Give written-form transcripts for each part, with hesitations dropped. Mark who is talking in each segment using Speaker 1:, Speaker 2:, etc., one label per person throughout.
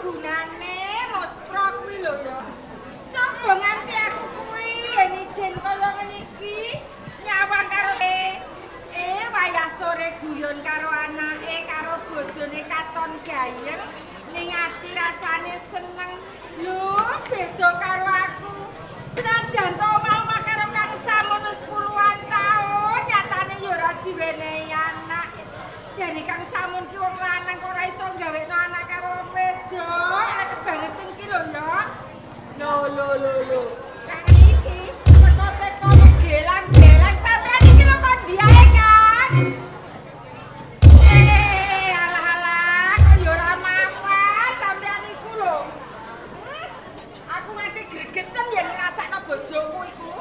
Speaker 1: gunane muspra kuwi lho ya. Coba nganti aku kuwi yen ijen kaya ngene iki nyawang karo wayah sore guyon karo anake karo bojone katon gayeng ning ati rasane seneng. Lho, beda karo aku. Senajan to omah-omah karo Kang Samun wis puluhan taun, nyatane ya ora diwenehi anak. Jane Kang Samun ki wong lanang kok ora iso gawekno anak karo wong wedok. Anak kebangetan ki lho ya. Lho lho lho lho. Kang iki teko-teko gelang-gelang sampean iki lho kok ndiae, Kang? Eh, alah alah, kok ya ora mawas sampean iku lho. Aku nganti gregeten yen ngrasakno bojoku iku.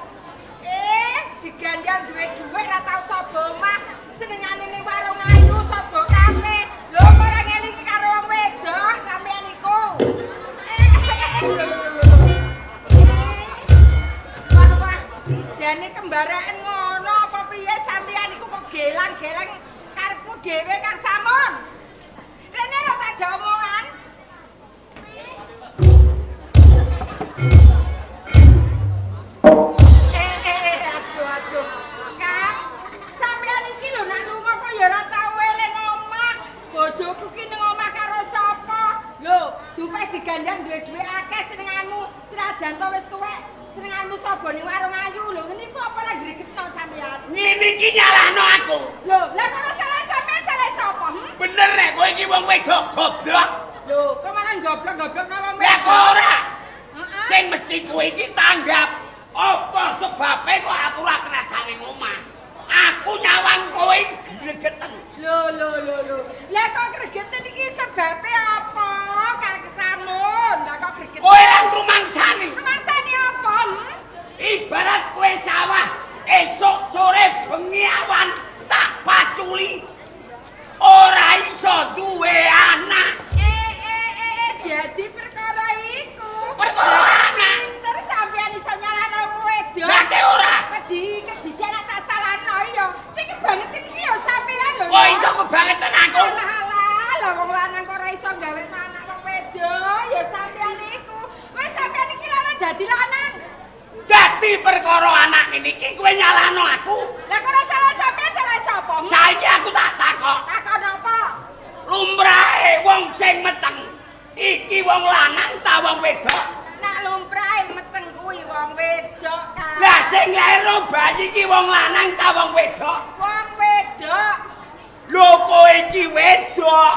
Speaker 1: Eh, diganjar duwe dhuwit ora tau saba omah, senengane ning warung ayu saba kafe. Lho kok ora ngelingi karo wong wedok sampean iku? Eh, lho lho lho. Wah wah, jane kembaraan ngono apa piye sampean iku kok gelang-geleng karepmu dhewe, Kang Samun? Rene lho tak jak omongan. Aduh aduh. Kang, sampean iki lho nak lunga kok ya ora tau eling omah. Bojoku ki ning omah karo sapa? Lho, dupe diganjar duwe dhuwit akeh senenganmu. Senajan to wis tuwek, senenganmu sapa ning warung ayu lho. Ngene iku apa lagi gregetno sampean?
Speaker 2: Ngene iki nyalahno aku.
Speaker 1: Lho, lah kok ora salah sampean salah sapa? Hmm?
Speaker 2: Bener nek kowe iki wong wedok goblok.
Speaker 1: Lho, kok malah goblok-goblok nang wong
Speaker 2: Lah kok ora?
Speaker 1: Heeh.
Speaker 2: Sing mesti kowe iki tanggap. Apa sebabe kok aku ora kerasane omah? Aku nyawang kowe gregeten.
Speaker 1: Lho lho lho lho. Lah kok gregeten iki sebabe apa, Kang Samun? Lah kok gregeten?
Speaker 2: Kowe ora ngrumangsani.
Speaker 1: Rumangsani apa? Hmm?
Speaker 2: Ibarat kowe sawah esuk sore bengi awan tak paculi. Ora iso duwe anak.
Speaker 1: Dadi perkara iku.
Speaker 2: Perkara anak.
Speaker 1: Pinter sampean iso nyalahno wong wedok.
Speaker 2: Lah ke ora?
Speaker 1: Kedhi kedhisian tak salahno ya. Sing kebangetan iki ya sampean lho.
Speaker 2: Kok iso kebangetan aku?
Speaker 1: Alah alah, lah wong lanang kok ora iso gawe anak wong wedok ya sampean iku. Wis sampean iki lanang dadi lanang.
Speaker 2: Dadi perkara anak ngene iki kowe nyalahno aku.
Speaker 1: Lah kok ora salah sampean salah sapa? Hmm?
Speaker 2: Saiki aku tak takok.
Speaker 1: Takon apa?
Speaker 2: Lumrahe wong sing meteng iki wong lanang ta wong wedok?
Speaker 1: Nak lumrahe meteng kuwi wong wedok, Kang.
Speaker 2: Lah sing lairno bayi iki wong lanang ta wong wedok?
Speaker 1: Wong wedok.
Speaker 2: Lho kowe iki wedok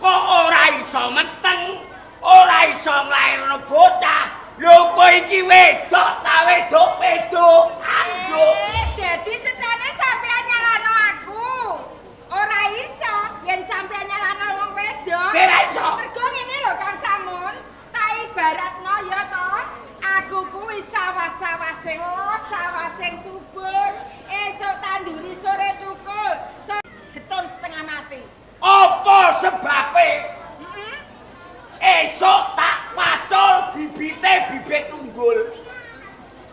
Speaker 2: kok ora iso meteng, ora iso nglairno bocah. Lho kowe iki wedok ta wedok wedok? Aduh.
Speaker 1: Dadi cetane sampean nyalahno aku. Ora iso yen sampean nyalahno wong wedok.
Speaker 2: Ora iso.
Speaker 1: Mergo ngene lho Kang Samun, tak ibaratno ya to. Aku kuwi sawah-sawah sing los, sawah sing subur, esuk tanduri sore tukul. So, getun setengah mati.
Speaker 2: Apa sebabe
Speaker 1: Heeh.
Speaker 2: esuk tak pacul bibite bibit unggul?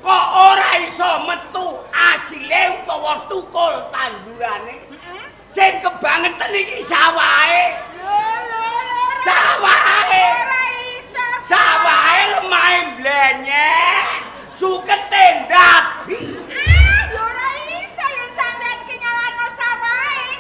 Speaker 2: Kok ora iso metu asile utawa tukul tandurane?
Speaker 1: Heeh.
Speaker 2: Sing kebangetan iki sawahe.
Speaker 1: Lho lho lho.
Speaker 2: Sawahe.
Speaker 1: Ora iso.
Speaker 2: Sawahe lemahe mblenyek. Sukete ndadi.
Speaker 1: Ah, ya ora iso yen sampean ki nyalahno sawahe.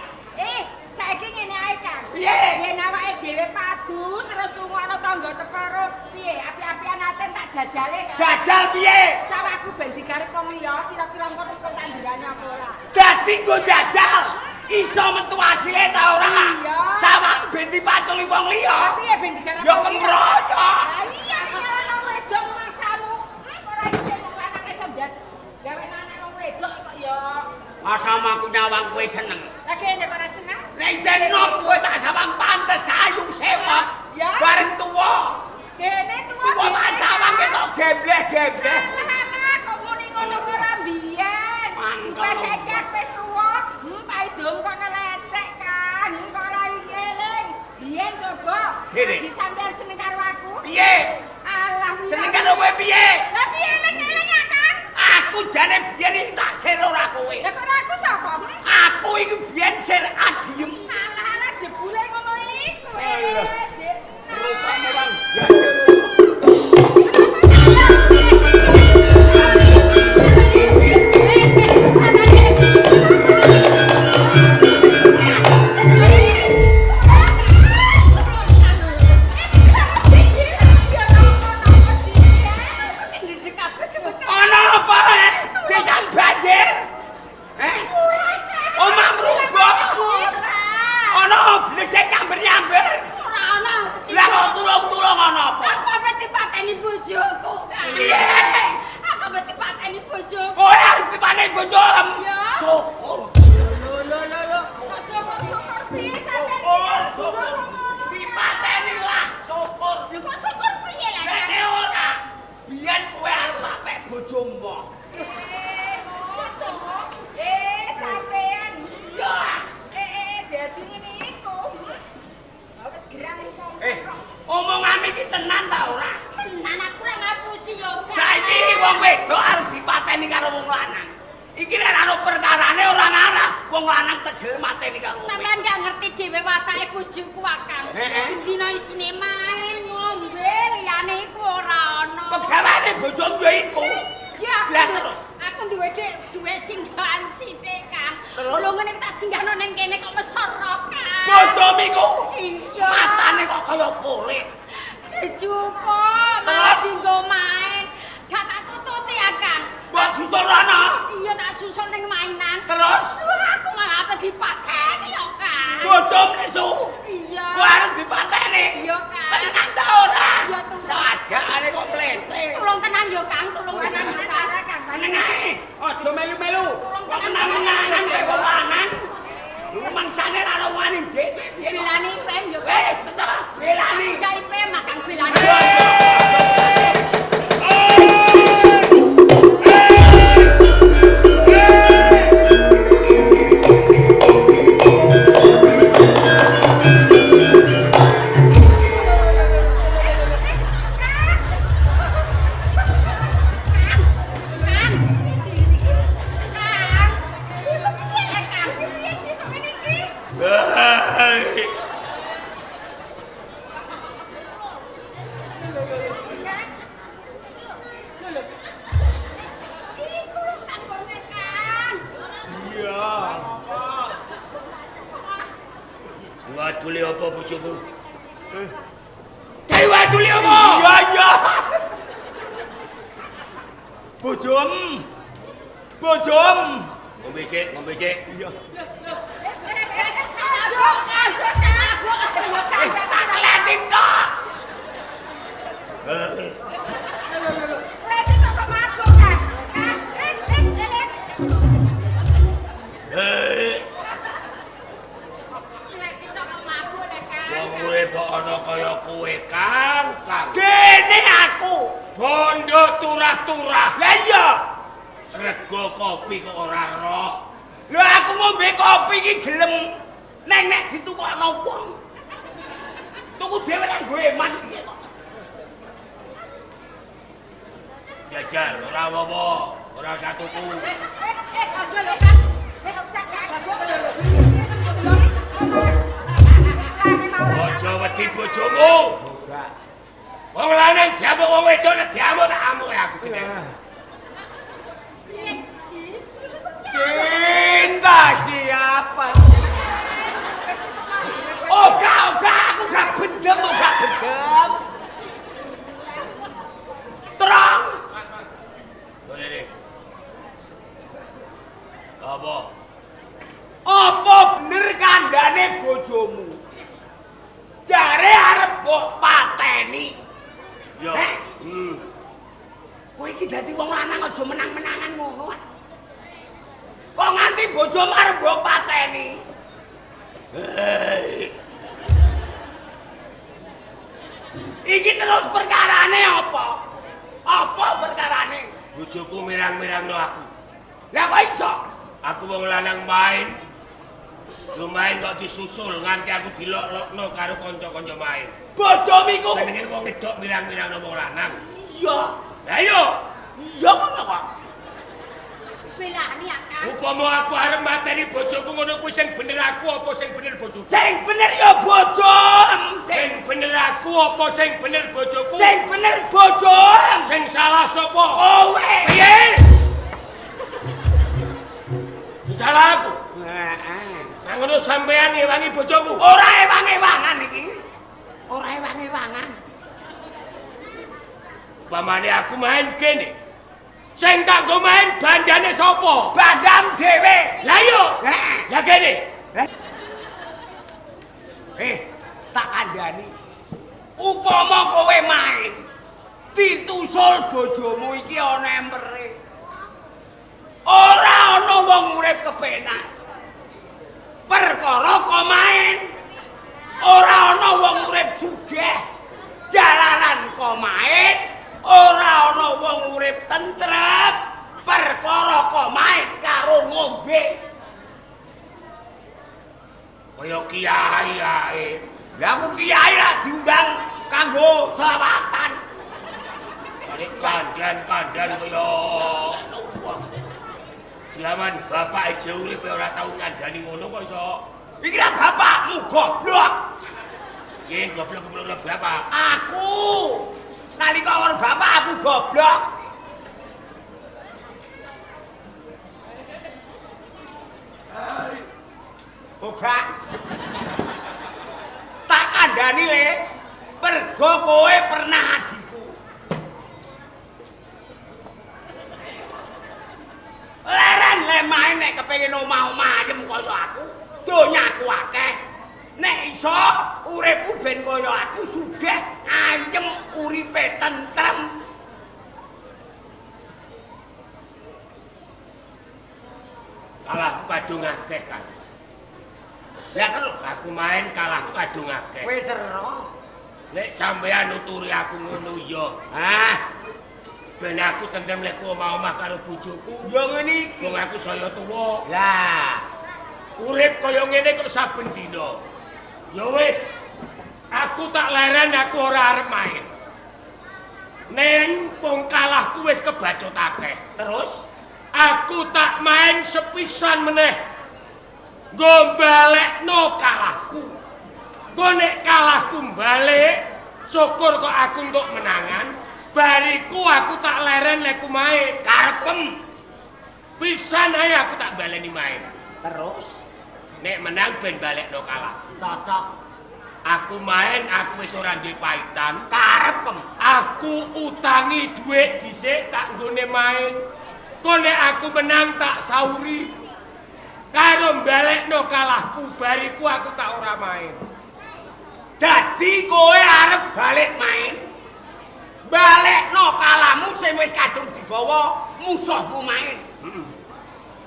Speaker 1: Eh, saiki ngene ae, Kang.
Speaker 2: Piye?
Speaker 1: Yen awake dhewe padu terus tungokno tangga teparo, piye? Api-apian aten tak jajale.
Speaker 2: Jajal piye?
Speaker 1: Sawahku ben digarep wong liya, kira-kira engko terus tandurane apa ora?
Speaker 2: Dadi nggo jajal. Iso metu asile ta ora?
Speaker 1: Iya.
Speaker 2: Sawah ben dipaculi wong liya.
Speaker 1: Lah piye ben digarep
Speaker 2: Ya
Speaker 1: wong liya?
Speaker 2: kemroyo.
Speaker 1: Lah iya nyalahno wedok masamu. Ora iso wong lanang iso gawe anak wong wedok kok ya.
Speaker 2: Masa aku nyawang kowe seneng.
Speaker 1: Lah kene kok ora seneng?
Speaker 2: Nek isih enom kowe tak sawang pantes ayu sewot.
Speaker 1: Ya.
Speaker 2: Bareng tuwa.
Speaker 1: Kene tuwa.
Speaker 2: Tuwa tak sawang ketok gembleh-gembleh.
Speaker 1: Alah alah kok muni ngono kok ora mbiyen.
Speaker 2: Mangkel.
Speaker 1: Wis saiki aku wis tuwa, paidom kok nelecek kan, kok ora eling. Biyen coba.
Speaker 2: Kene.
Speaker 1: Di sampean seneng karo aku.
Speaker 2: Piye?
Speaker 1: Alah wira.
Speaker 2: Seneng karo kowe piye?
Speaker 1: Lah piye eling-eling ya, Kang?
Speaker 2: Aku jane biyen iki tak sir ora kowe.
Speaker 1: Lah kok ora aku sapa? Hmm?
Speaker 2: Aku iki biyen sir adiem.
Speaker 1: Alah alah jebule ngono iku.
Speaker 2: Alah.
Speaker 1: Dek.
Speaker 2: Rupane wong ledek nyamber-nyamber.
Speaker 3: Ora ana.
Speaker 2: Lah kok tulung-tulung ana apa?
Speaker 3: Aku ape dipateni bojoku, Kang.
Speaker 2: Piye?
Speaker 3: Aku ape dipateni bojoku.
Speaker 2: Kowe arep dipateni bojomu.
Speaker 3: Ya.
Speaker 2: Syukur.
Speaker 1: Lho lho lho lho, kok syukur-syukur piye sampean?
Speaker 2: Syukur, syukur. Dipateni lah, syukur.
Speaker 3: Lho kok syukur piye lah?
Speaker 2: Nek ora, biyen kowe arep mapek bojomu.
Speaker 1: Sampean.
Speaker 2: Iya.
Speaker 1: Dadi ngene iku. Wis gerang wong.
Speaker 2: Omongan iki tenan ta ora?
Speaker 3: Tenan aku ora ngapusi yo.
Speaker 2: Saiki wong wedok arep dipateni karo wong lanang. Iki nek ana perkarane ora ngarah wong lanang tegel mateni karo wong.
Speaker 3: Sampeyan gak ngerti dhewe watake bojoku Kang. Dina isine main ngombe liyane iku ora ana.
Speaker 2: Pegaweane bojomu ya iku.
Speaker 3: Iya,
Speaker 2: Lah terus
Speaker 3: aku duwe dhuwit singgahan sithik, Kang.
Speaker 2: Terus?
Speaker 3: Lho ngene tak singgahno ning kene kok mesoro, Kang.
Speaker 2: Bojomu iku
Speaker 3: Iya.
Speaker 2: matane kok kaya polik.
Speaker 3: Dijupuk malah dienggo main. Gak tak tututi ya, Kang.
Speaker 2: Mbok susul ana.
Speaker 3: Iya tak susul ning mainan.
Speaker 2: Terus
Speaker 3: Wah, aku malah apa dipateni ya, Kang.
Speaker 2: bojomu nesu.
Speaker 3: Iya.
Speaker 2: Kowe arep dipateni.
Speaker 3: Iya, Kang.
Speaker 2: Tenan ta ora?
Speaker 3: Iya, tulung.
Speaker 2: Ajakane kok mlete.
Speaker 3: Tulung tenan yo, Kang. Tulung tenan yo, Kang.
Speaker 2: Meneng ae. Aja melu-melu.
Speaker 3: Tulung
Speaker 2: Kok
Speaker 3: tenan.
Speaker 2: menang-menangan kowe wong lanang. Rumangsane ra ono wani, Dik.
Speaker 3: Belani IPM yo, Kang.
Speaker 2: Wis, tetep belani.
Speaker 3: Gak IPM Kang belani. Kang. Kang.
Speaker 1: Siapa piye, Kang? Piye Ci kok ngene iki? Kang. Lho lho.
Speaker 3: Iku lho Kang wonge, Kang.
Speaker 2: Iya.
Speaker 4: Wadule apa bojomu? Dewa wadule apa?
Speaker 2: Iya, iya. Bojom. Bojom.
Speaker 4: Ngombe sik, ngombe sik.
Speaker 2: Iya.
Speaker 1: Aja, aja, Kang.
Speaker 3: Aku aja yo, Kang.
Speaker 2: Tak kleti tok.
Speaker 1: Kleti kok mabuk, Kang. Kang, eh.
Speaker 3: Nek kita kok mabuk lek, Kang.
Speaker 4: Wong urip kok ana kaya kowe, Kang, Kang.
Speaker 2: Gene aku.
Speaker 4: Bondo turah-turah.
Speaker 2: Lah iya.
Speaker 4: Rego kopi kok ora roh.
Speaker 2: Lho aku ngombe kopi iki gelem. Neng nek ditukokno wong. Tuku dhewe kan nggo eman piye kok.
Speaker 4: Jajal ora apa-apa, ora usah tuku.
Speaker 3: Aja lho, Kang.
Speaker 1: Usah, Kang.
Speaker 3: Mabuk lho.
Speaker 1: Lane mau ora
Speaker 4: Aja wedi bojomu. Wong lanang diamuk wong wedok nek diamuk tak amuk aku jenenge.
Speaker 3: Piye, Ci?
Speaker 2: Cinta siapa? Oga, oga, aku gak bendem, gak bendem. Terang.
Speaker 4: Ngene. Apa?
Speaker 2: Apa bener kandhane bojomu? Jare arep mbok pateni.
Speaker 4: Yo.
Speaker 2: Heh? Kowe iki dadi wong lanang aja menang-menangan ngono. Kok nganti bojomu arep mbok pateni? Iki terus perkarane apa? Apa perkarane?
Speaker 4: Bojoku mirang-mirangno aku.
Speaker 2: Lah kok iso?
Speaker 4: Aku wong lanang main. Lu main kok disusul nganti aku dilok-lokno karo kanca-kanca main.
Speaker 2: Bojomu iku.
Speaker 4: Senenge wong wedok mirang-mirangno wong lanang.
Speaker 2: Iya.
Speaker 4: Lah iya,
Speaker 2: Iya ngono kok.
Speaker 3: Belani ya, Kang.
Speaker 4: upama aku arep mateni bojoku ngono kuwi sing bener aku apa sing bener bojoku?
Speaker 2: Sing bener ya bojomu.
Speaker 4: Sing bener aku apa sing bener bojoku?
Speaker 2: Sing bener bojomu.
Speaker 4: Sing salah sapa?
Speaker 2: Kowe.
Speaker 4: Piye? Sing salah aku.
Speaker 2: Heeh.
Speaker 4: Nang ngono sampean ngewangi bojoku.
Speaker 2: Ora ewang-ewangan iki. Ora ewang-ewangan.
Speaker 4: Upamane aku main kene. Sing tak nggo main bandane sapa?
Speaker 2: Bandam dhewe.
Speaker 4: Lah iya.
Speaker 2: Heeh.
Speaker 4: Lah kene.
Speaker 2: Lah. Tak kandhani. Upama kowe main, ditusul bojomu iki ana empere. Ora ana wong urip kepenak. Perkara kok main. Ora ana wong urip sugih. Jalaran kok main, ora ana wong urip tentrem. Perkara kok main karo ngombe.
Speaker 4: Kaya kiai ae.
Speaker 2: Lah aku kiai lah diundang kanggo selawatan.
Speaker 4: Nek kandhan-kandhan kaya jaman bapak aja urip ora tau ngandani ngono kok iso.
Speaker 2: Iki lah bapakmu goblok.
Speaker 4: Yen goblok goblok bapak.
Speaker 2: Aku nalika karo bapak aku goblok. Ora. Tak kandhani le, mergo kowe pernah adikku. Leren le main nek kepengin omah-omah ayem kaya aku, donyaku akeh. Nek iso uripku ben kaya aku sugih, ayem, uripe tentrem.
Speaker 4: Kalahku kadung akeh kan.
Speaker 2: Lah terus
Speaker 4: aku main kalahku kadung akeh.
Speaker 2: Wis ero.
Speaker 4: Nek sampean nuturi aku ngono ya.
Speaker 2: Ah,
Speaker 4: ben aku tentrem lek omah-omah karo bojoku.
Speaker 2: Ya ngene iki.
Speaker 4: Wong aku saya tuwa.
Speaker 2: Lah,
Speaker 4: urip kaya ngene kok saben dina. Ya wis. Aku tak leren aku ora arep main. Neng wong kalahku wis kebacut akeh.
Speaker 2: Terus
Speaker 4: aku tak main sepisan meneh. Nggo balekno kalahku. Nggo nek kalahku balik, syukur kok aku entuk menangan. Bariku aku tak leren lekku main.
Speaker 2: Karepem.
Speaker 4: Pisan ae aku tak baleni main.
Speaker 2: Terus
Speaker 4: nek menang ben balekno kalah.
Speaker 2: Cocok.
Speaker 4: Aku main aku wis ora duwe paitan.
Speaker 2: Karepem.
Speaker 4: Aku utangi dhuwit dhisik tak nggone main. Kok nek aku menang tak sauri. Karo balekno kalahku, bariku aku tak ora main.
Speaker 2: Dadi kowe arep balik main. Balekno kalahmu sing wis kadung digawa musuhmu main.
Speaker 4: Heeh.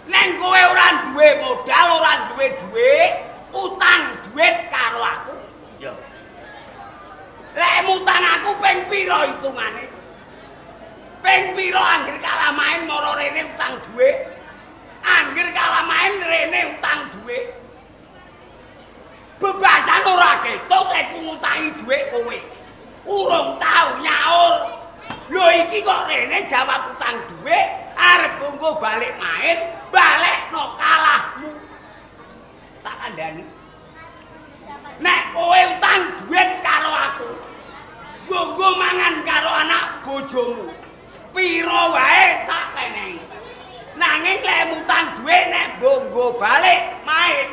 Speaker 2: Neng kowe ora duwe modal, ora duwe dhuwit, utang dhuwit karo aku.
Speaker 4: Ya.
Speaker 2: Lek mutang aku ping pira hitungane? Ping pira anggere kalah main mara rene utang dhuwit? Angger kalah main rene utang dhuwit. Bebasan ora ketok lek ngutangi dhuwit kowe. Urung tau nyaur. Lho iki kok rene jawab utang dhuwit, arep monggo balik main, balekno kalahmu. Tak kandhani. Nek kowe utang dhuwit karo aku, nggo mangan karo anak bojomu. Pira wae tak menehi. Nanging lek utang dhuwit nek mbonggo balik main.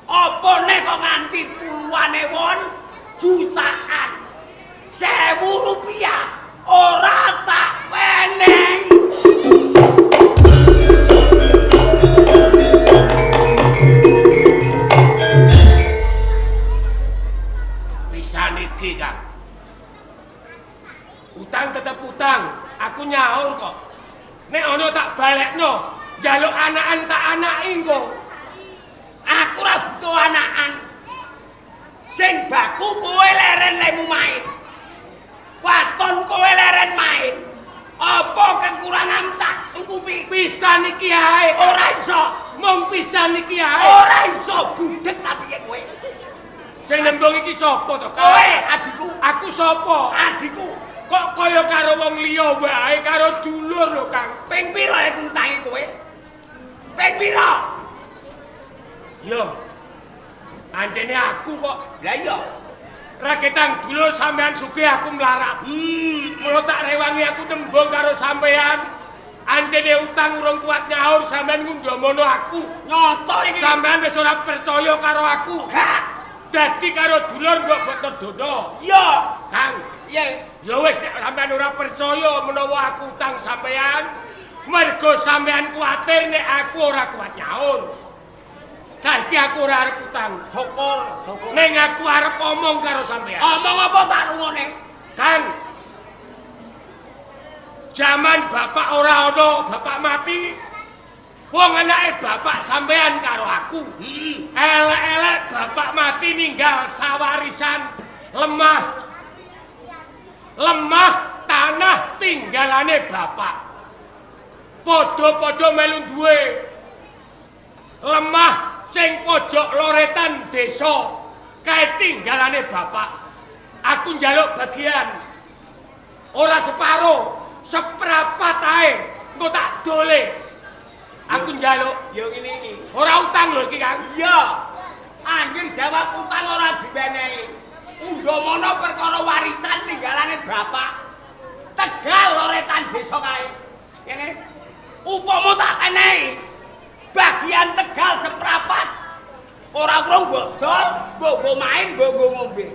Speaker 2: Apa nek kok nganti puluhan ewon jutaan 1000 rupiah ora tak weneng.
Speaker 4: Pisan iki, Kang. Utang tetep utang, aku nyaur kok. Nek ana tak balekno, njaluk anakan tak anaki engko.
Speaker 2: Aku ora butuh anakan. Sing baku kowe leren lemu main. Waton kowe leren main. Apa kekurangan tak cukupi?
Speaker 4: Pisan iki ae.
Speaker 2: Ora iso.
Speaker 4: Mung pisan iki ae.
Speaker 2: Ora iso budhek ta piye kowe?
Speaker 4: Sing nembung iki sapa to?
Speaker 2: Kowe adikku.
Speaker 4: Aku sapa?
Speaker 2: Adikku.
Speaker 4: Kok kaya karo wong liya wae, karo dulur lho, Kang.
Speaker 2: Ping pira aku ngutangi kowe? Ping pira?
Speaker 4: Yo. Ancene aku kok.
Speaker 2: Lah iya.
Speaker 4: Raketang dulur sampean sugih aku mlarat. Mula tak rewangi aku nembung karo sampean. Ancene utang urung kuat nyaur sampean ngundhamono aku.
Speaker 2: Nyoto iki.
Speaker 4: Sampean wis ora percaya karo aku.
Speaker 2: Gak.
Speaker 4: Dadi karo dulur mbok botno dono.
Speaker 2: Iya,
Speaker 4: Kang.
Speaker 2: Iya.
Speaker 4: Ya wis nek sampean ora percaya menawa aku utang sampean, mergo sampean kuwatir nek aku ora kuat nyaur. Saiki aku ora arep utang.
Speaker 2: Syukur, syukur.
Speaker 4: Ning aku arep omong karo sampean.
Speaker 2: Omong apa tak rungone?
Speaker 4: Kang. Jaman bapak ora ana, bapak mati. Wong anake bapak sampean karo aku. Elek-elek bapak mati ninggal sawarisan lemah. Lemah tanah tinggalane bapak. Padha-padha melu duwe. Lemah sing pojok loretan desa kae tinggalane bapak. Aku njaluk bagian. Ora separo, seprapat ae. Engko tak dole. Aku njaluk
Speaker 2: Ya ngene iki.
Speaker 4: Ora utang lho iki, Kang.
Speaker 2: Iya. Anjir jawab utang ora diwenehi. Undhamana perkara warisan tinggalane bapak. Tegal loretan desa kae. Ngene. Upama tak wenehi bagian Tegal seprapat. Ora urung mbok dol, mbok nggo main, mbok nggo ngombe.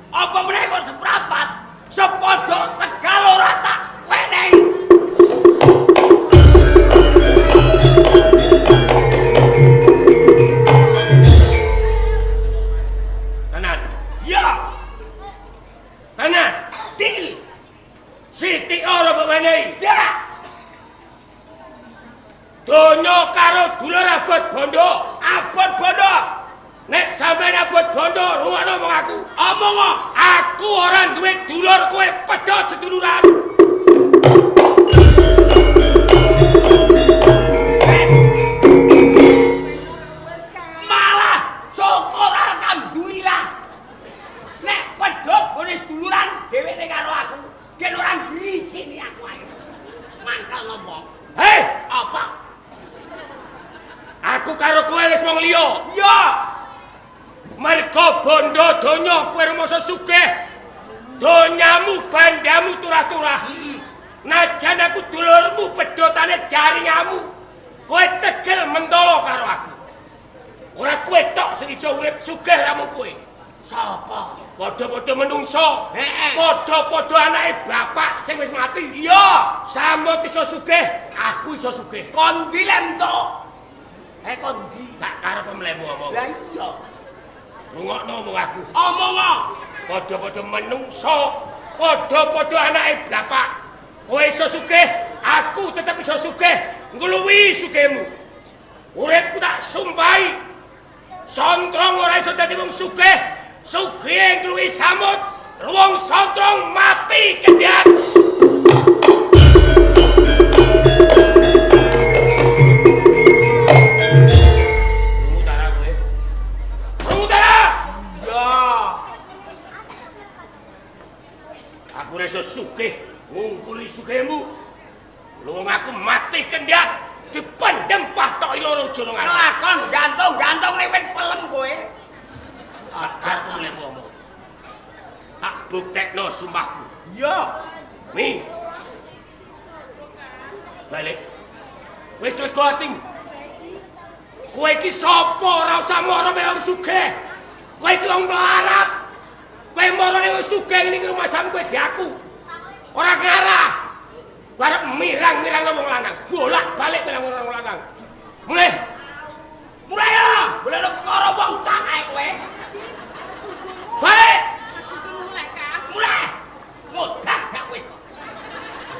Speaker 2: Apa meneh kok seprapat? Sepojok Tegal ora tak wenehi.
Speaker 4: Tenan.
Speaker 2: Ya,
Speaker 4: Tenan.
Speaker 2: deal.
Speaker 4: Sithik ora mbok wenehi.
Speaker 2: Ya,
Speaker 4: Donya karo dulur abot bondo.
Speaker 2: Abot bondo.
Speaker 4: Nek sampeyan abot bondo, rungokno omong aku.
Speaker 2: Omong.
Speaker 4: Aku ora duwe dulur, kowe pedhot seduluran.
Speaker 1: Wis Kang.
Speaker 2: Malah syukur alhamdulillah. Nek pedhot gone seduluran dheweke karo aku, gen ora ngrisini aku ae. Mangkel wong.
Speaker 4: Hei,
Speaker 2: Apa?
Speaker 4: Aku karo kowe wis wong liya.
Speaker 2: Ya,
Speaker 4: Mergo bondo donya kowe rumangsa sugih. Donyamu bandamu turah-turah. Najan aku dulurmu pedhotane jaringamu. Kowe tegel mentolo karo aku. Ora kowe tok sing iso urip sugih ramu kowe.
Speaker 2: Sapa?
Speaker 4: Padha-padha menungso.
Speaker 2: Heeh.
Speaker 4: Padha-padha anake bapak sing wis mati.
Speaker 2: Iya,
Speaker 4: Samot iso sugih, aku iso sugih.
Speaker 2: Kondi lem tok. Eh kondi.
Speaker 4: Sak karepe mlemu omong.
Speaker 2: Lah iya.
Speaker 4: Rungokno omong aku.
Speaker 2: Omong.
Speaker 4: Padha-padha menungso, padha-padha anake bapak. Kowe iso sugih, aku tetep iso sugih, ngluwihi sugihmu. Uripku tak sumpahi. Sontrong ora iso dadi wong sugih, sugihe ngluwihi samut, wong sontrong mati kendhat. Krungu tara kowe? Krungu tara?
Speaker 2: Ya.
Speaker 4: Aku ora iso sugih ngungkuli sugihmu. Luwung aku mati kendhat dipendhem patoki loro jolongan.
Speaker 2: Kelakon gantung-gantung wit pelem kowe.
Speaker 4: Sak karepmu lek ngomong. Tak buktekno sumpahku.
Speaker 2: Iya.
Speaker 4: Mi. Balik. Wis lega atimu. Kowe iki sapa ora usah mara wong sugih. Kowe iki wong melarat. Kowe marane wong sugih ngene iki rumasamu kowe diaku. Ora ngarah. Kowe arep mirang-mirang wong lanang, bolak-balik mirang wong lanang. Mulih.
Speaker 2: Mulai ya, boleh perkara wong tak ae kowe.
Speaker 4: Balik.
Speaker 3: Aku mulai Kang.
Speaker 2: Mulai. Ngodak gak wis.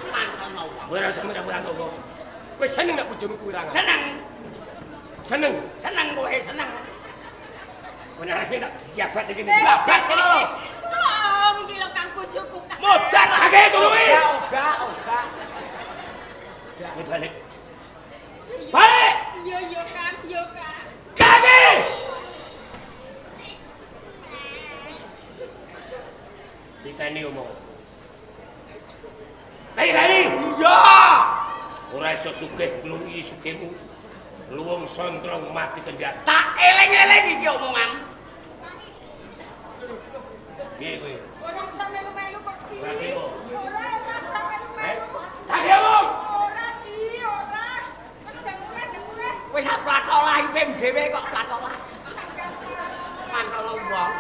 Speaker 2: Mangkono wong.
Speaker 4: Kowe ora usah mirang-mirang kok. Kowe seneng nek bojomu kuwi irangan?
Speaker 2: Seneng.
Speaker 4: Seneng.
Speaker 2: Seneng kowe, seneng.
Speaker 4: Kowe ora sing tak diabat iki.
Speaker 2: Diabat kono lho.
Speaker 3: Tulung iki lho Kang bojoku Kang.
Speaker 2: Modar lah.
Speaker 4: Kakek tulungi.
Speaker 2: Ora, ora, ora.
Speaker 4: Kowe balik. Balik.
Speaker 3: Iya iya Kang, iya Kang.
Speaker 4: Kakek. Diteni omong. Diteni.
Speaker 2: Iya.
Speaker 4: Ora iso sugih ngluwihi sugihmu. Luwung sontrong mati kendhat.
Speaker 2: Tak eling-eling iki omongan.
Speaker 4: Piye kowe?
Speaker 1: Ora usah melu-melu kok Ki.
Speaker 4: Ora kok.
Speaker 1: Ora ora usah melu-melu.
Speaker 4: Kakek omong.
Speaker 1: Ora Ki, ora. Kono ndang mulih, ndang mulih.
Speaker 2: Wis sak platolah ipem dhewe kok platolah. Mangkono wong.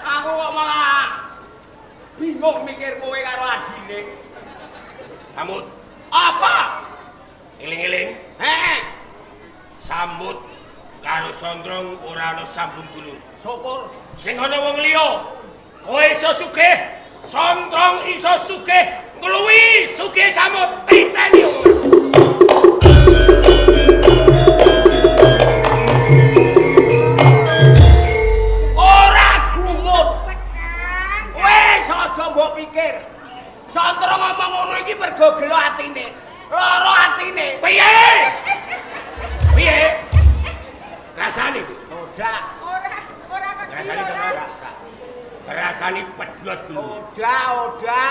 Speaker 2: Aku kok malah bingung mikir kowe karo adine.
Speaker 4: Samut,
Speaker 2: Apa?
Speaker 4: eling-eling.
Speaker 2: Heeh.
Speaker 4: Samut karo Sondrong ora ana sambung dulur.
Speaker 2: Syukur.
Speaker 4: Sing ana wong liya, kowe iso sugih, Sontrong iso sugih, ngluwi sugih samut titeni.
Speaker 2: Ora gumun.
Speaker 1: Sekang.
Speaker 2: Wis aja mbok pikir. Sontrong ngomong ngono iki mergo gelo atine. Lara atine.
Speaker 4: Piye? Piye? Rasane
Speaker 2: Ora.
Speaker 1: Ora ora
Speaker 4: Rasane
Speaker 1: kedhi ora.
Speaker 4: Rasane pedhot dulu.
Speaker 2: Ora, ora.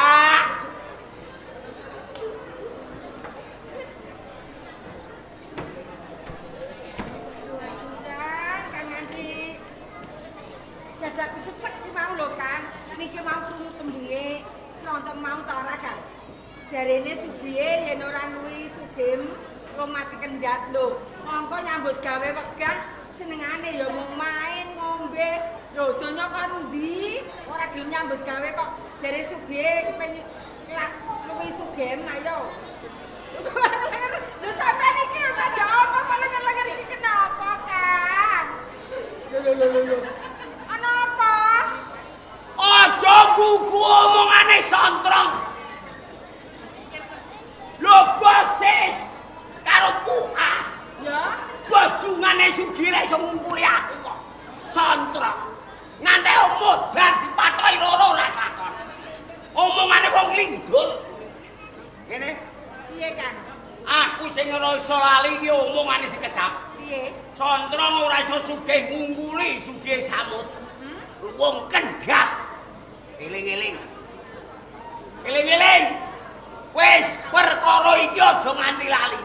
Speaker 1: Kang, Kang nganti dadaku sesek ki mau lho, Kang. Niki mau krungu tembunge srontok mau ta ora, Kang? Jarene sugihe yen ora ngluwi sugih wong mati kendhat lho. Mongko nyambut gawe wegah senengane ya mung main ngombe. Lho donya kon ndi? Ora gelem nyambut gawe kok jare sugihe kepen luwi sugih ayo. Lho sampean iki yo tak jawab kok lenger-lenger iki kenapa, Kang? Lho lho lho lho. Ana apa?
Speaker 2: Aja gugu omongane Sontrong. Lho bosis karo puah.
Speaker 1: Ya,
Speaker 2: Bosungane sugih ra iso ngungkuli aku kok. Sontrong. Nganti modar dipathoki loro ora kelakon. Omongane wong lindur. Ngene,
Speaker 1: piye, Kang?
Speaker 2: aku sing ora iso lali iki omongane sekejap.
Speaker 1: Piye?
Speaker 2: Sontrong ora iso sugih ngungkuli sugih samut. Wong kendhat. Eling-eling. Eling-eling. Wis perkara iki aja nganti lali.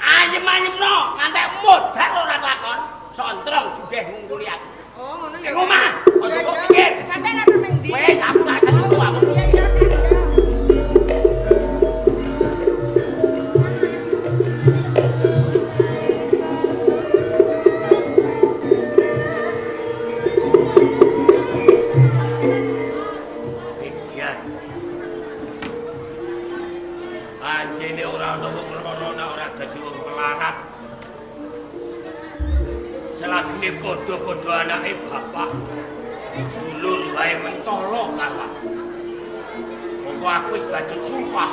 Speaker 2: Ayem-ayemno nganti modar ora kelakon. Sontrong sugih ngungkuli aku.
Speaker 1: Oh, ngono ya.
Speaker 2: Ning omah, aja
Speaker 1: Ya,
Speaker 2: kok
Speaker 1: ya.
Speaker 2: pikir.
Speaker 1: Sampeyan arep ning ndi?
Speaker 2: Wis aku tak seneng aku.
Speaker 1: Iya, iya, Kang, ya.
Speaker 4: Edian. Anjene ora ana wong lara nek ora dadi wong melarat. Selagine padha-padha anake bapak, dulur wae mentolo karo aku. Monggo aku wis bacut sumpah.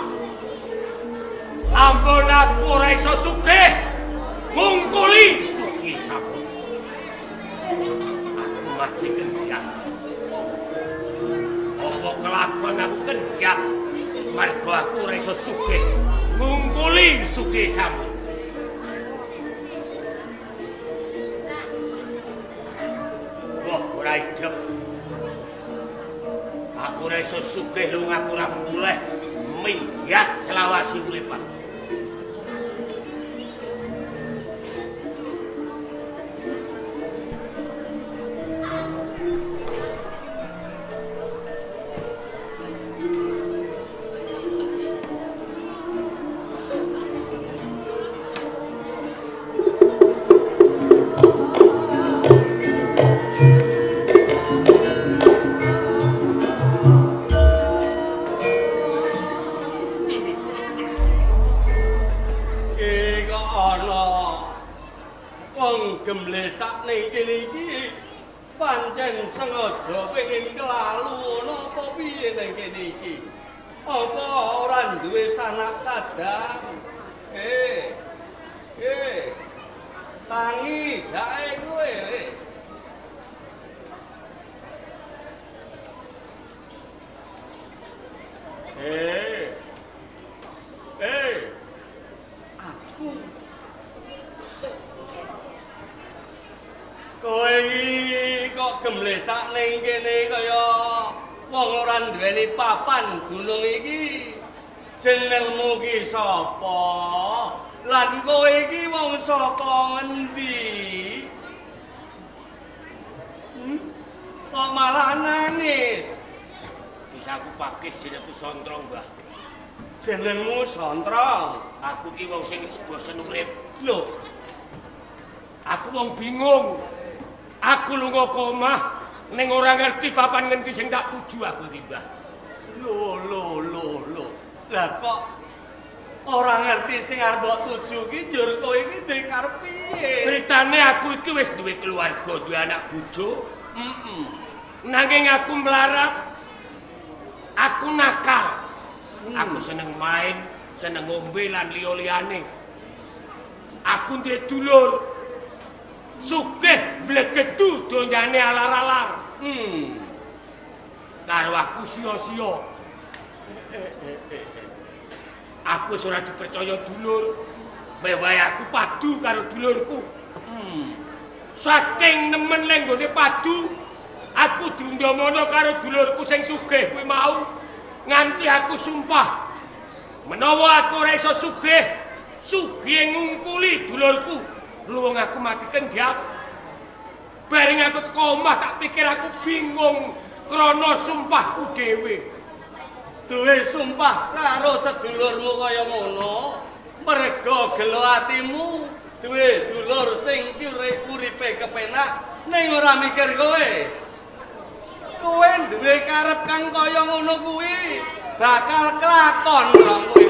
Speaker 4: Lamun aku ora iso sugih, ngungkuli sugih sabun. Aku mati kendhat. Apa kelakon aku kendhat? Marga aku ora iso sugih, ngungkuli sugih sampun. Wah, ora idep. Aku ora iso sugih lung aku ora muleh minggat selawasi urip aku.
Speaker 5: Iki kok ana wong gemletak ning kene iki pancen sengaja pengin kelalu ana apa piye ning kene iki? Apa ora duwe sanak kadang? Eh. Eh. Tangi jae kowe. Le. Eh. Eh. Aku. Kowe iki kok gemletak ning kene kaya wong ora duweni papan dunung iki. Jenengmu ki sapa? Lan kowe iki wong saka ngendi? Hmm? Kok malah nangis?
Speaker 4: Bisa aku pakis jenengku Sontrong, Mbah.
Speaker 5: Jenengmu Sontrong.
Speaker 4: Aku ki wong sing wis bosen urip.
Speaker 5: Lho,
Speaker 4: Aku wong bingung. Aku lunga ke omah ning ora ngerti papan ngendi sing tak tuju aku iki, Mbah.
Speaker 5: lho, lho, lho, lho. Lah kok ora ngerti sing arep mbok tuju ki njur kowe iki duwe karep piye? Piye?
Speaker 4: Ceritane aku iki wis duwe keluarga, duwe anak bojo.
Speaker 5: Heeh.
Speaker 4: Nanging aku melarat. Aku nakal. Aku seneng main, seneng ngombe lan liya-liyane. Aku duwe dulur. Sugih blegedu donyane alar-alar. Karo aku sia-sia. Aku wis ora dipercaya dulur. Mewae aku padu karo dulurku. Saking nemen lenggone padu, aku diundamono karo dulurku sing sugih kuwi mau. Nganti aku sumpah, menawa aku ora iso sugih, sugih ngungkuli dulurku, luwung aku mati kendhat. Bareng aku teko omah tak pikir aku bingung krana sumpahku dhewe.
Speaker 5: Duwe sumpah karo sedulurmu kaya ngono, merga gelo atimu duwe dulur sing uripe kepenak ning ora mikir kowe. Kowe duwe karep kang kaya ngono kuwi bakal kelakon rong kowe.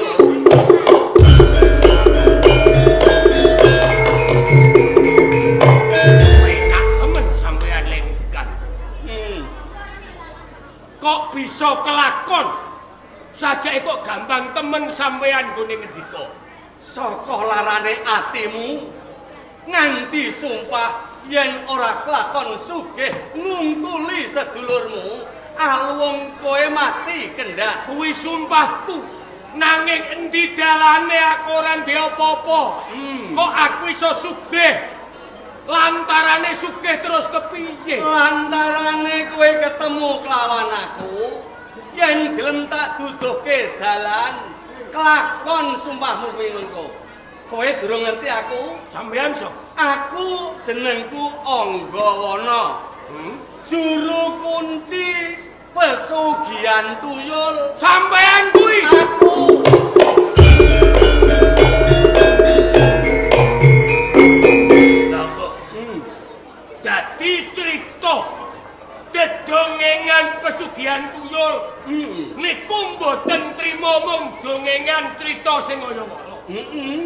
Speaker 4: Penak temen sampean lek ngendikan. Kok bisa kelakon? Sajake kok gampang temen sampean nggone ngendika.
Speaker 5: Saka larane atimu nganti sumpah yen ora kelakon sugih ngungkuli sedulurmu, aluwung kowe mati kendhak.
Speaker 4: Kuwi sumpahku. Nanging endi dalane aku ora ndek apa-apa. Kok aku iso sugih? Lantarane sugih terus kepiye?
Speaker 5: Lantarane kowe ketemu kelawan aku, yen gelem tak duduhke dalan, kelakon sumpahmu kuwi engko. Kowe durung ngerti aku?
Speaker 4: Sampeyan sapa?
Speaker 5: Aku jenengku Anggawana. Juru kunci pesugihan tuyul.
Speaker 4: Sampeyan kuwi?
Speaker 5: Aku.
Speaker 4: Lah kok dadi crita dedongengan pesugihan tuyul. Niku mboten trima mung dongengan crita sing kaya ngono.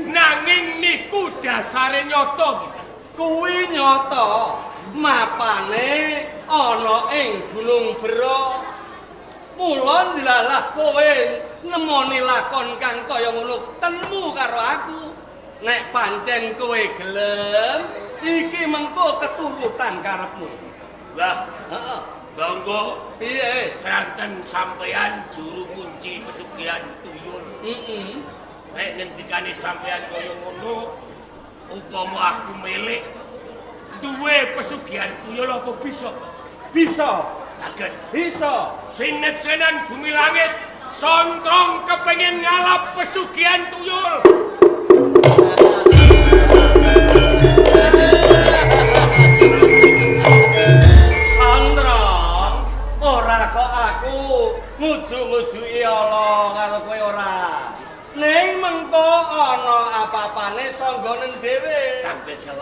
Speaker 4: Nanging niku dasare nyata gitu.
Speaker 5: Kuwi nyata mapane ana ing Gunung Bera. Mula ndilalah kowe nemoni lakon kang kaya ngono temu karo aku. Nek pancen kowe gelem, iki mengko keturutan karepmu.
Speaker 4: Wah,
Speaker 5: heeh.
Speaker 4: Monggo.
Speaker 5: Piye?
Speaker 4: Kranten sampean juru kunci pesugihan tuyul. Nek ngendikane sampean kaya ngono, upama aku milik duwe pesugihan tuyul apa bisa?
Speaker 5: Bisa.
Speaker 4: Saged.
Speaker 5: Bisa.
Speaker 4: Sineksenan bumi langit, sontrong kepengin ngalap pesugihan tuyul.
Speaker 5: Sontrong, ora kok aku nguju-ngujuki ala karo kowe ora. Ning mengko ana apa-apane sanggonen dhewe.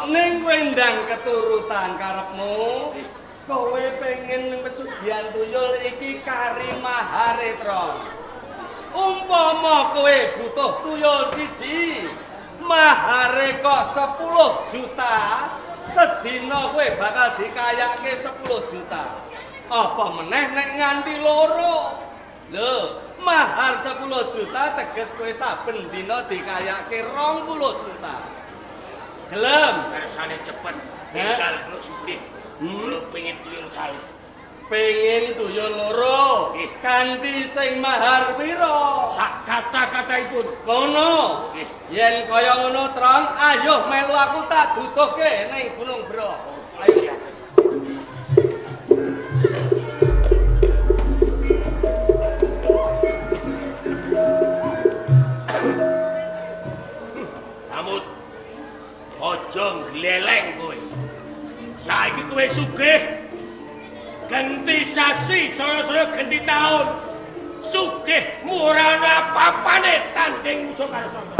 Speaker 5: Ning kowe ndang keturutan karepmu. Kowe pengen ning pesugihan tuyul iki kari mahare, Tron. Umpama kowe butuh tuyul siji, mahare kok 10 juta, sedina kowe bakal dikayake 10 juta. Apa meneh nek nganti loro? Lho, mahar 10 juta teges kowe saben dina dikayake 20 juta. Gelem?
Speaker 4: Kersane cepet tinggal kula sugih. Kula pengin tuyul kali.
Speaker 5: Pengin tuyul loro kanthi sing mahar pira?
Speaker 4: Sak kata-kataipun.
Speaker 5: Ngono. Yen kaya ngono, Trong, ayo melu aku tak duduhke ning Gunung Bera. Ayo.
Speaker 4: Amut. Aja gleleng kowe. Saiki kowe sugih. Ganti sasi, saya-saya ganti taun. Sugih ora ana apa-apane tanding musuh karo sapa.